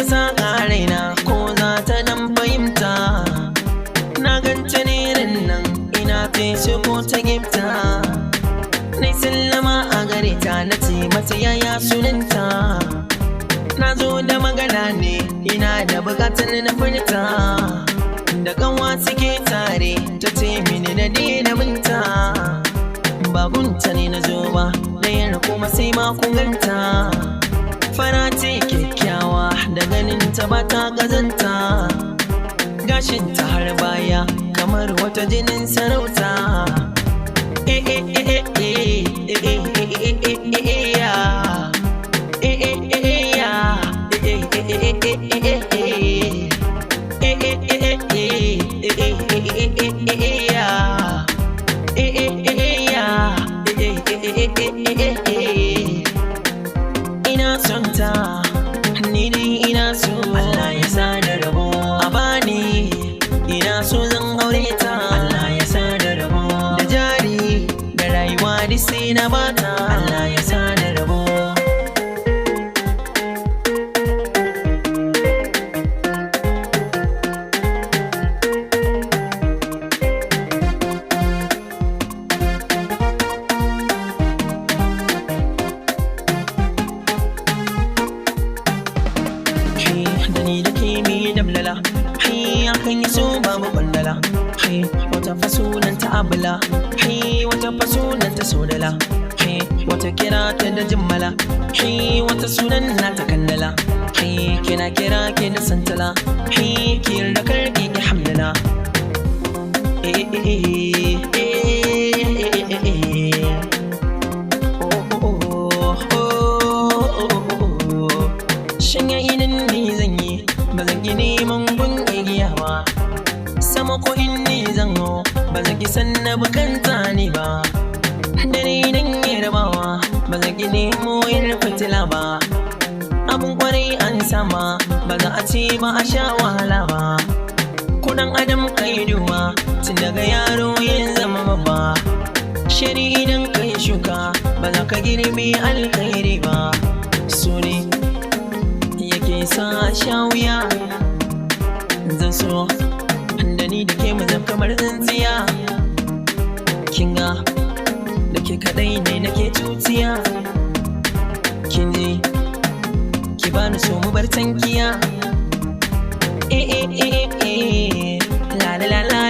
ta saka raina ko za ta dan fahimta. Na ganta ne nan ina fesu ko ta gifta. Nai sallama a gare ta, na ce mata yaya sunanta. Na zo da magana ne, ina da bukatar na furta. Da kanwa suke tare, ta ce mini na daina binta. Babunta ne na zo ba, ɗayar kuma sai ma kun ganta. Fara ce kyakkyawa, da ganin ta ba ta gazanta. Gashinta har baya kamar wata jinin sarauta. Eh eh eh eh eh eh eh eh eh eh eh ya. Eh eh eh eh ya. Eh eh eh eh eh eh eh. Eh eh eh eh eh eh eh eh eh eh ya. Eh eh eh eh ya. Eh eh eh eh eh eh eh. Ina son ta, ni dai ina so. Allah ya sa da rabo. A bani, ina so zan aure ta. Allah ya sa da rabo. Da jari da rayuwa duk sai na bata. Allah ya sa da rabo. Hey, da ni da ke mi damlala. Hey, akan yi so babu kwandala. Hey, wata fasunan ta abula. Hey, wata fasunan ta sodala. Hey, wata kira ta da jimmala. Hey, wata sunan na ta kallala. Hey, kina kira ke da santala. Hey, ki yarda karki ki hamdala. Eh eh eh eh eh eh eh. Oh oh oh oh oh oh. Shanya idan ni zan yi, ba zan ki neman gun igiya ba. Sama ko in ni zan hau, ba zan ki san na bukanta ni ba. Dare idan yi rabawa, ba zan ki nemo yin fitila ba. Abun kwarai an sama, ba za a ce ba a sha wahala ba. Kudan adam kai duba, tun daga yaro yin zama babba. Shari idan kai shuka, ba za ka girbe alkhairi ba. Su ne yake sa sha wuya. Zan so da ni da ke mu zam kamar tsintsiya. Kinga da ke kadai ne nake tutiya. Kin ji, ki bani so mu bar tankiya. Eh eh eh eh, la la la la.